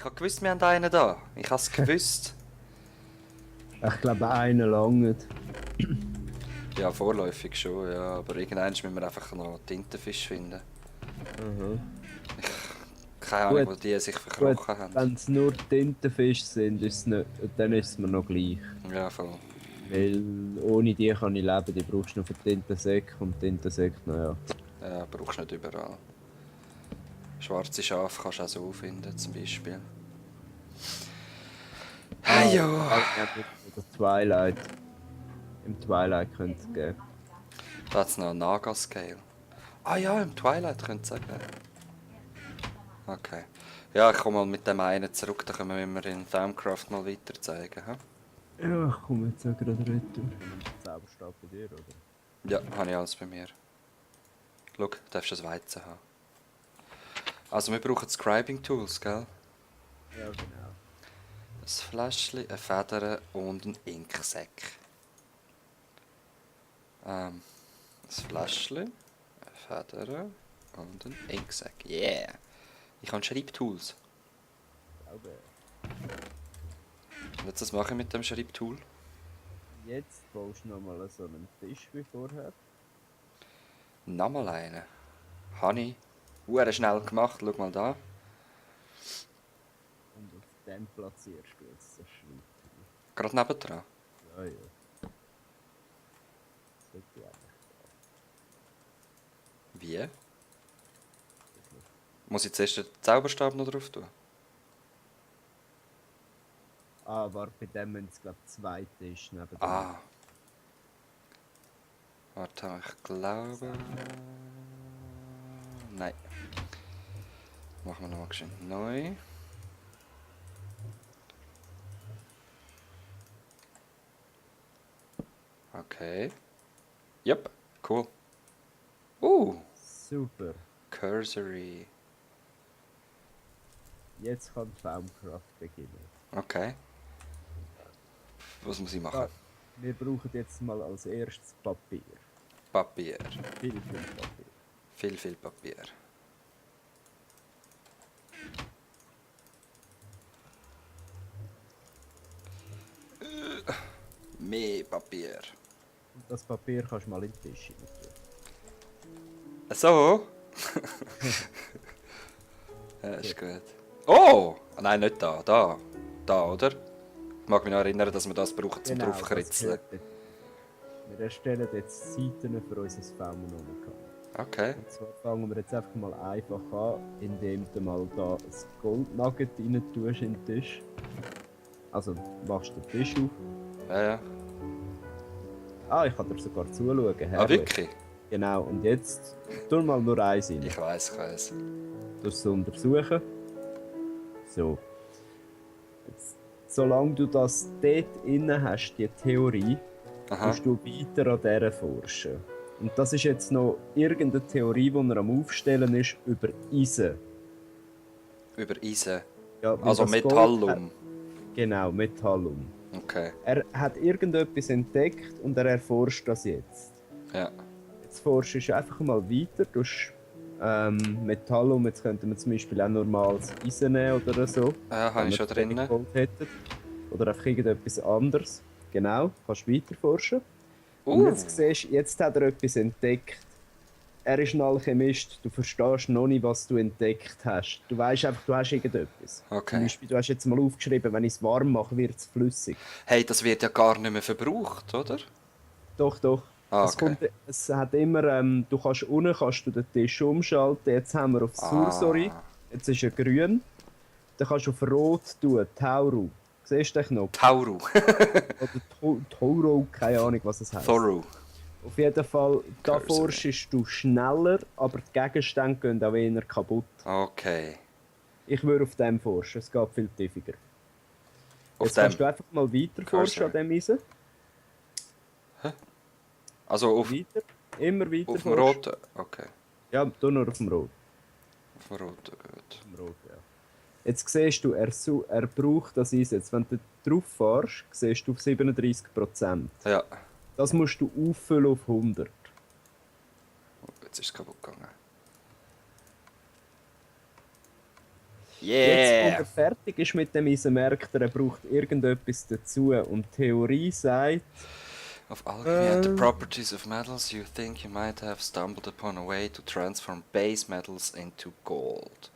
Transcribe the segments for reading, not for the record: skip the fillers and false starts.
Ich habe gewusst, wir haben einen da. Ich habe es gewusst. Ich glaube, einen langt. Ja, vorläufig schon, ja. Aber irgendwann müssen wir einfach noch Tintenfisch finden. Keine Ahnung, wo Gut. die sich Gut, verkrochen haben. wenn es nur Tintenfisch sind, dann ist es mir noch gleich. Ja, voll. Weil ohne die kann ich leben, die brauchst du noch für Tintensäcke und Tintensäcke, naja. Ja, brauchst du nicht überall. Schwarze Schafe kannst du auch so finden, zum Beispiel. Hey, jo! Oder Twilight. Im Twilight könnte es geben. Da hat es noch einen Naga-Scale. Ah ja, im Twilight könnte es auch geben. Okay. Ja, ich komme mal mit dem einen zurück, dann können wir immer in Thamecraft mal weiter zeigen. He? Ja, ich komme jetzt auch gerade retour. Zauberstab bei dir, oder? Ja, habe ich alles bei mir. Schau, du darfst das Weizen haben. Also wir brauchen Scribing Tools, gell? Ja, genau. Ein Fläschchen, eine Feder und ein Inksack. Ein Fläschchen, eine Feder und ein Inksack. Yeah! Ich habe Schreibtools. Glaube. Und jetzt, was mache ich mit dem Schreibtool? Jetzt baust du nochmal so einen Tisch wie vorher. Nochmal einen. Habe ich schnell gemacht, schau mal da. Und auf dem platzierst du jetzt das Schreibtool. Gerade nebendran. Ja, ja. Sollte ich eigentlich Wie? Muss ich zuerst den Zauberstab noch drauf tun? warte, bei dem haben es glaube ich zwei Tische neben Ah. Warte, ich glaube... Nein. Machen wir nochmal geschwind neu. Okay. Yep, cool. Super. Cursory. Jetzt kann Thamecraft beginnen. Okay. Was muss ich machen? Ja, wir brauchen jetzt mal als erstes Papier. Papier. Viel Papier. Viel Papier. Mehr Papier. Und das Papier kannst du mal in den Tisch hinein tun. So? Ja, ist gut. Oh! Nein, nicht da. Da. Da, oder? Ich mag mich noch erinnern, dass wir das brauchen, zum draufkritzeln. Wir erstellen jetzt Seiten für unser Phänomen. Okay. Und zwar fangen wir jetzt einfach mal einfach an, indem du mal da ein Goldnugget rein tust in den Tisch. Also machst du den Tisch auf. Ja. Ah, ich kann dir sogar zuschauen. Herrlich. Ah, wirklich? Genau, und jetzt tu mal nur eins rein. Ich weiss. Du es untersuchen. So. Jetzt, solange du das dort innen hast, die Theorie, musst du weiter an dieser forschen. Und das ist jetzt noch irgendeine Theorie, die er am Aufstellen ist, über Eisen. Über Eisen? Ja, also Metallum? Genau, Metallum. Okay. Er hat irgendetwas entdeckt und er erforscht das jetzt. Ja. Jetzt forschst du einfach mal weiter. Du hast Metallum, jetzt könnten wir zum Beispiel auch normales Eisen nehmen oder so. Ja, habe ich schon drin. Oder einfach irgendetwas anderes. Genau, kannst weiter forschen. Und jetzt siehst du, jetzt hat er etwas entdeckt. Er ist ein Alchemist, du verstehst noch nicht, was du entdeckt hast. Du weißt einfach, du hast irgendetwas. Okay. Zum Beispiel, du hast jetzt mal aufgeschrieben, wenn ich es warm mache, wird es flüssig. Hey, das wird ja gar nicht mehr verbraucht, oder? Doch. Ah, Es, okay. es hat immer, du kannst unten den Tisch umschalten. Jetzt haben wir auf Sursori. Jetzt ist er grün. Dann kannst du auf Rot tun, Tauru. Siehst du den Knopf? Tauru. Oder Toro, keine Ahnung, was es heißt. Thoru. Auf jeden Fall, da forschst du schneller, aber die Gegenstände gehen auch eher kaputt. Okay. Ich würde auf dem forschen, es geht viel tiefer. Jetzt kannst du einfach mal weiter forschen an dem Eisen. Hä? Also auf... Weiter, immer weiter auf dem roten? Okay. Ja, du nur auf dem Rot. Auf dem roten, gut. Auf dem Rot, ja. Jetzt siehst du, er braucht das Eisen. Jetzt, wenn du drauf fährst, siehst du auf 37%. Ja. Das musst du auffüllen auf 100. Oh, jetzt ist es kaputt gegangen. Jetzt, wo Yeah! er fertig ist mit dem Eisen, merkt er braucht irgendetwas dazu. Und die Theorie sagt, Of alchemy and the properties of metals, you think you might have stumbled upon a way to transform base metals into gold.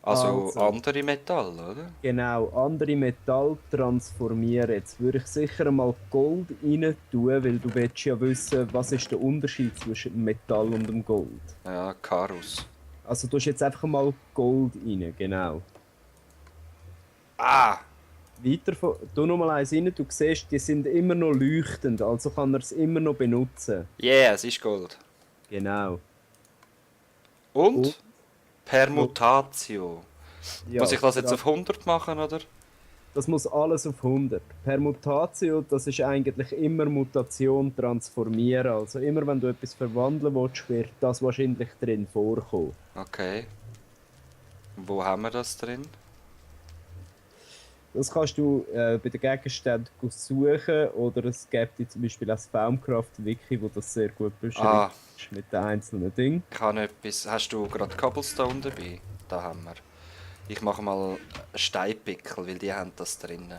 Also andere Metalle, oder? genau, andere Metall transformieren. Jetzt würde ich sicher mal Gold rein tun, weil du willst ja wissen, was ist der Unterschied zwischen dem Metall und dem Gold. Ja, Karus. Also du hast jetzt einfach mal Gold rein, genau. Ah! Weiter, tu noch mal eins rein, du siehst, die sind immer noch leuchtend, also kann er es immer noch benutzen. Yeah, es ist Gold. Genau. Und? Und? Permutatio. Ja, Muss ich das jetzt ja, auf 100 machen, oder? das muss alles auf 100. Permutatio, das ist eigentlich immer Mutation transformieren. Also immer wenn du etwas verwandeln willst, wird das wahrscheinlich drin vorkommen. Okay. Wo haben wir das drin? Das kannst du bei den Gegenständen suchen oder es gibt zum Beispiel das Baumcraft-Wiki, wo das sehr gut beschreibt mit den einzelnen Dingen. Ich habe etwas. Hast du gerade Cobblestone dabei? Da haben wir. Ich mache mal Steinpickel, weil die haben das drin.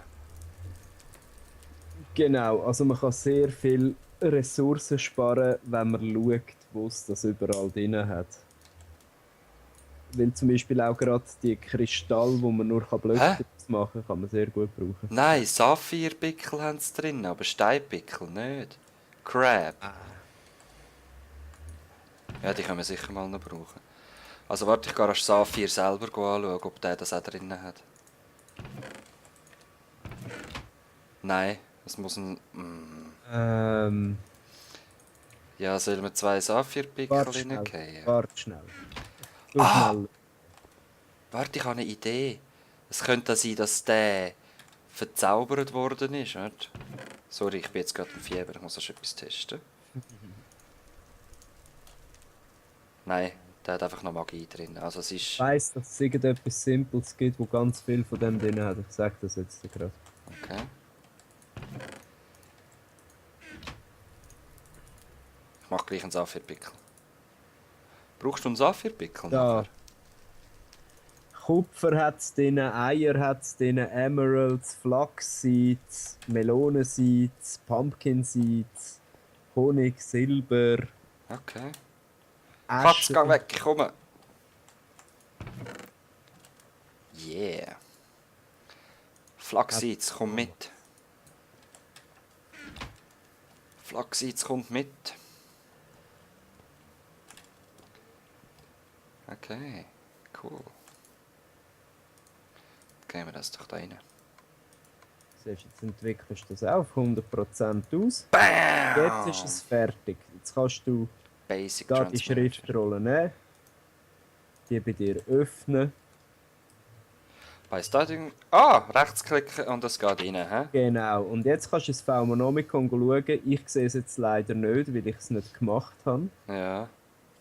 Genau, also man kann sehr viel Ressourcen sparen, wenn man schaut, wo es das überall drin hat. Weil zum Beispiel auch gerade die Kristalle, wo man nur Blöcke Hä? draus machen kann, kann man sehr gut brauchen. Nein, Saphirpickel haben sie drin, aber Steinpickel nicht. Crab. Ja, die können wir sicher mal noch brauchen. Also warte, ich gehe als Saphir selber anschauen, ob der das auch drin hat. Nein, es muss ein... Ja, sollen wir 2 Saphirpickel Warte schnell. reingehen? Warte schnell. Du schnell. Warte, ich habe eine Idee. Es könnte sein, dass der verzaubert worden ist, nicht? Sorry, ich bin jetzt gerade im Fieber, ich muss erst etwas testen. Nein, der hat einfach noch Magie drin. Also es ist... Ich weiss, dass es irgendetwas Simples gibt, wo ganz viel von dem drin hat. Ich sag das jetzt gerade. Okay. Ich mache gleich einen Saphirpickel. Brauchst du einen Saphirpickel? Ja. nachher? Kupfer hat es drin, Eier hat es drin, Emeralds, Flaxseeds, Melonenseeds, Pumpkin Seeds, Honig, Silber, Okay. Asche. Katz, geh weg, ich komme. Yeah. Flaxseeds, komm mit. Flaxseeds kommt mit. Okay, cool. Gehen wir das doch da rein. Siehst, jetzt entwickelst du das auch auf 100% aus. BAM! Jetzt ist es fertig. Jetzt kannst du Basic da die Transmutation. Schriftrolle nehmen, die bei dir öffnen. Bei Starting... Ah, rechtsklicken und es geht rein, hä? Genau, und jetzt kannst du das Phaumonomicon schauen. Ich sehe es jetzt leider nicht, weil ich es nicht gemacht habe. Ja.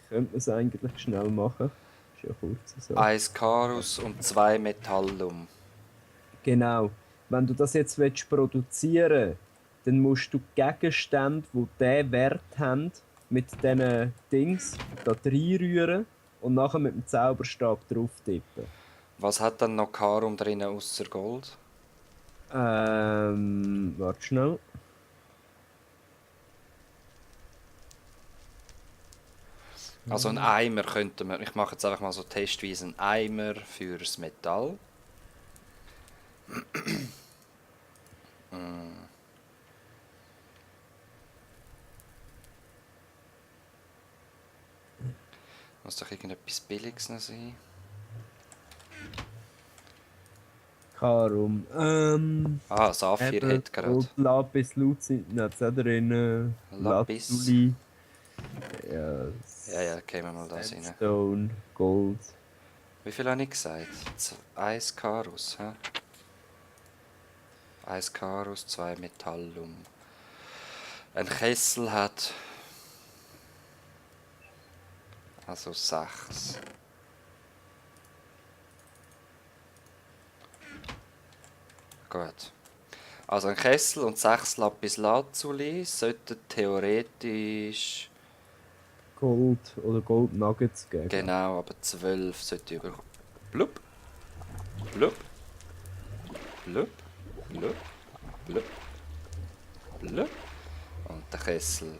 Könnte man es eigentlich schnell machen. Ist ja kurz so. 1 Karus und 2 Metallum. Genau. Wenn du das jetzt produzieren willst, dann musst du Gegenstände, die diesen Wert haben, mit diesen Dings da reinrühren und nachher mit dem Zauberstab drauf tippen. Was hat dann noch Karum drin außer Gold? Warte schnell. Also ein Eimer könnte man... Ich mache jetzt einfach mal so testweise einen Eimer fürs Metall. Muss doch irgendetwas Billiges noch sein. Karum. Ah, Saphir hat gerade. Und Lapis Lazuli hat es auch drin. Lapis. Lazuli. Ja, Ja, gehen wir mal das rein. Sandstone, Gold. Wie viel habe ich gesagt? 1 Karus, hä? 1 Karus, 2 Metallum. Ein Kessel hat... Also 6. Gut. Also ein Kessel und 6 Lapis Lazuli sollten theoretisch... Gold oder Gold Nuggets geben. Genau, aber 12 sollte ich überkommen. Blub. Blub. Blub. Blub. Blub. Blub. Und der Kessel.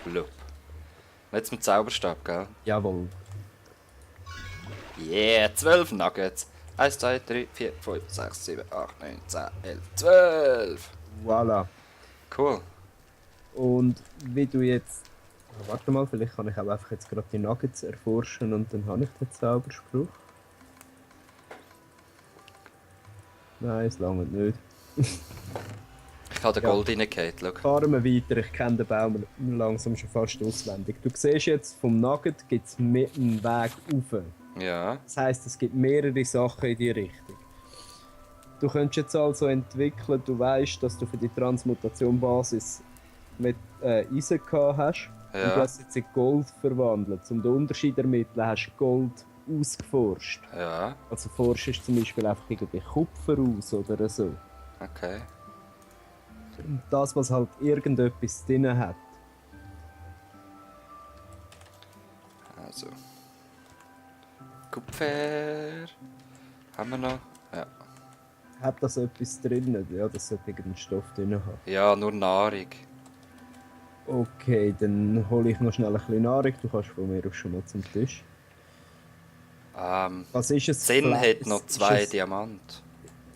Blub. Jetzt mit Zauberstab, gell? Jawohl. Yeah, 12 Nuggets. 1, 2, 3, 4, 5, 6, 7, 8, 9, 10, 11, 12. Voilà. Cool. Und wie du jetzt... Warte mal, vielleicht kann ich auch einfach jetzt gerade die Nuggets erforschen und dann habe ich den Zauberspruch. Nein, es langt nicht. Ich habe den Ja. Gold reingehauen, schau. Fahren wir weiter, ich kenne den Baum langsam schon fast auswendig. Du siehst jetzt, vom Nugget gibt es einen Weg rauf. Ja. Das heisst, es gibt mehrere Sachen in die Richtung. Du könntest jetzt also entwickeln, du weißt, dass du für die Transmutation Basis mit Eisen gehabt hast. Ja. Und du hast jetzt in Gold verwandelt. Um den Unterschied zu ermitteln, hast du Gold ausgeforscht. Ja. Also forschst zum Beispiel einfach irgendwie Kupfer aus oder so. Okay. Und das, was halt irgendetwas drin hat. Also. Kupfer. Haben wir noch? Ja. Hat das etwas drin? Ja, das sollte irgendeinen Stoff drin haben. Ja, nur Nahrung. Okay, dann hole ich noch schnell ein bisschen Nahrung. Du kannst von mir aus schon mal zum Tisch. Was ist es? Zinn hat noch Ist 2 es- Diamanten.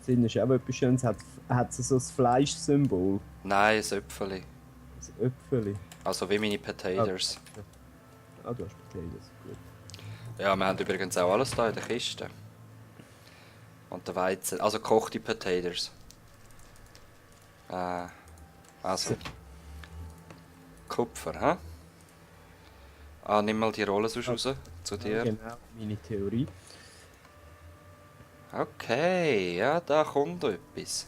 Zinn ist auch etwas Schönes. Hat es so ein Fleischsymbol? Nein, ein Äpfeli. Ein Äpfeli. Also wie meine Potatoes. Ah, du hast Potatoes. Gut. Ja, wir haben übrigens auch alles da in der Kiste. Und der Weizen. Also gekochte Potatoes. Also. Kupfer, hä? Ah, nimm mal die Rolle sonst raus. Zu dir. Genau, meine Theorie. Okay, ja, da kommt etwas.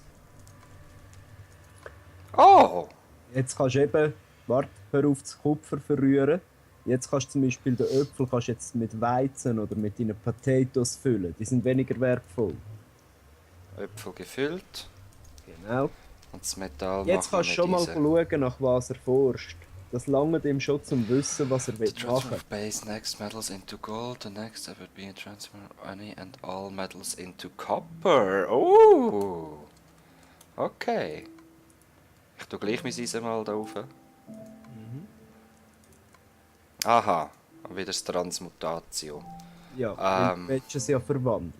Oh! Jetzt kannst du eben, warte, hör auf das Kupfer verrühren. Jetzt kannst du zum Beispiel den Äpfel kannst jetzt mit Weizen oder mit deinen Potatoes füllen. Die sind weniger wertvoll. Äpfel gefüllt. Genau. Und das Metall Jetzt machen kannst du wir schon mal mit schauen, nach was er forscht. Das langt ihm schon zum Wissen, was er The will transfer machen. of base next metals into gold. The next step would be a transfer of any and all metals into copper. Oh! Okay. Ich tue gleich mein Eisen mal da rauf. Aha. Wieder das Transmutatio. Ja, du willst es ja verwandeln.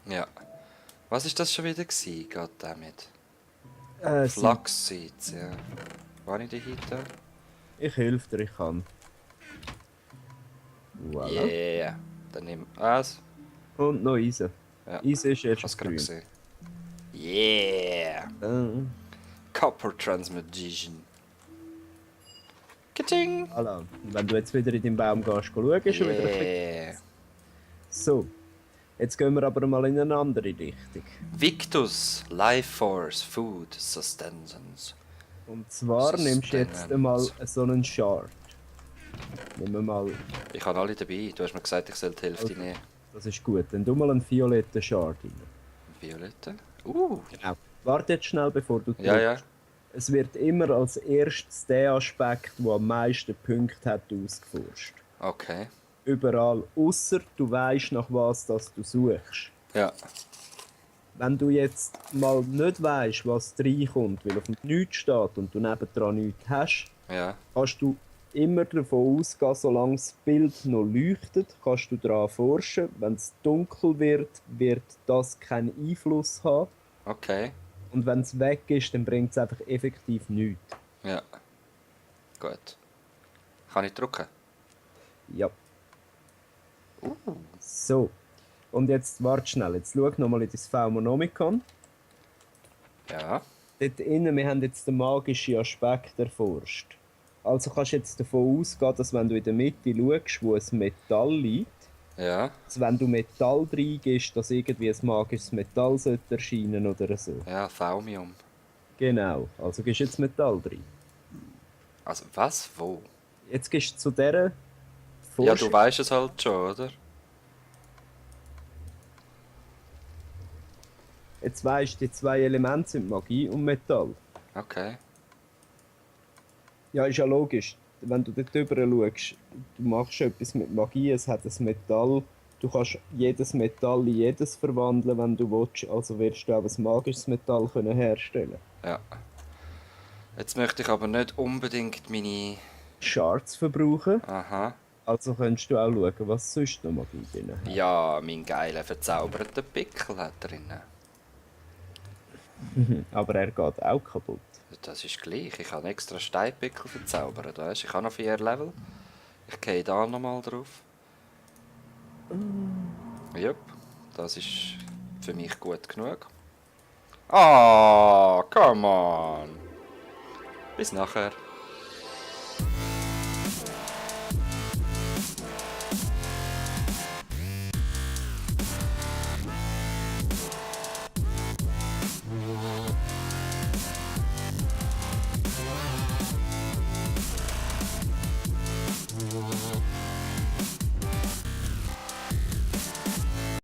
Ja. Was ist das schon wieder gewesen? Goddammit. Sie- Flaxseeds, ja. War ich die heute? Ich helfe dir, ich kann. Voilà. Yeah. Dann nimm was? Und noch Eisen. Ja. Eisen ist Ich hab's jetzt gerade grün. gesehen. Yeah. Copper Transmutation. Kitting! Voilà. Und wenn du jetzt wieder in deinen Baum gehst, schauen, ist schon wieder ein bisschen... Yeah. So. Jetzt gehen wir aber mal in eine andere Richtung. Victus, Life Force, Food, Sustenance. Und zwar nimmst du jetzt einmal so einen Shard. Nehmen wir mal... Ich habe alle dabei. Du hast mir gesagt, ich soll die Hälfte Okay. nehmen. Das ist gut. Dann tu mal einen violetten Shard rein. Violette? Genau. Warte jetzt schnell, bevor du Ja, ja. drückst. Es wird immer als erstes der Aspekt, der am meisten Punkte hat, ausgeforscht. Okay. Überall, außer du weißt, nach was das du suchst. Ja. Wenn du jetzt mal nicht weißt, was reinkommt, weil auf dem nichts steht und du nebendran nichts hast, Ja. kannst du immer davon ausgehen, solange das Bild noch leuchtet, kannst du daran forschen. Wenn es dunkel wird, wird das keinen Einfluss haben. Okay. Und wenn es weg ist, dann bringt es einfach effektiv nichts. Ja. Gut. Kann ich drücken? Ja. So. Und jetzt warte schnell. Jetzt schau nochmal in das Pneumonomicon. Ja. Dort innen, wir haben jetzt den magischen Aspekt erforscht. Also kannst du jetzt davon ausgehen, dass wenn du in der Mitte schaust, wo ein Metall liegt, Ja. dass wenn du Metall reingibst, dass irgendwie ein magisches Metall sollte erscheinen oder so. Ja, Thaumium. Genau. Also gibst du jetzt Metall rein. Also, was? Wo? Jetzt gehst du zu dieser Ja, Forschung. du weißt es halt schon, oder? Jetzt weisst du, die zwei Elemente sind Magie und Metall. Okay. Ja, ist ja logisch. Wenn du dort drüber schaust, du machst etwas mit Magie, es hat ein Metall, Du kannst jedes Metall in jedes verwandeln, wenn du willst. Also wirst du auch ein magisches Metall können herstellen. Ja. Jetzt möchte ich aber nicht unbedingt meine... Shards verbrauchen. Aha. Also kannst du auch schauen, was sonst noch Magie drin hat. Ja, mein geiler verzauberter Pickel hat drinnen. Aber er geht auch kaputt. Das ist gleich. Ich habe extra Steinpickel verzaubert, weißt? Ich habe noch 4 Level. Ich gehe da nochmal drauf. Jupp, das ist für mich gut genug. Ah, come on. Bis nachher.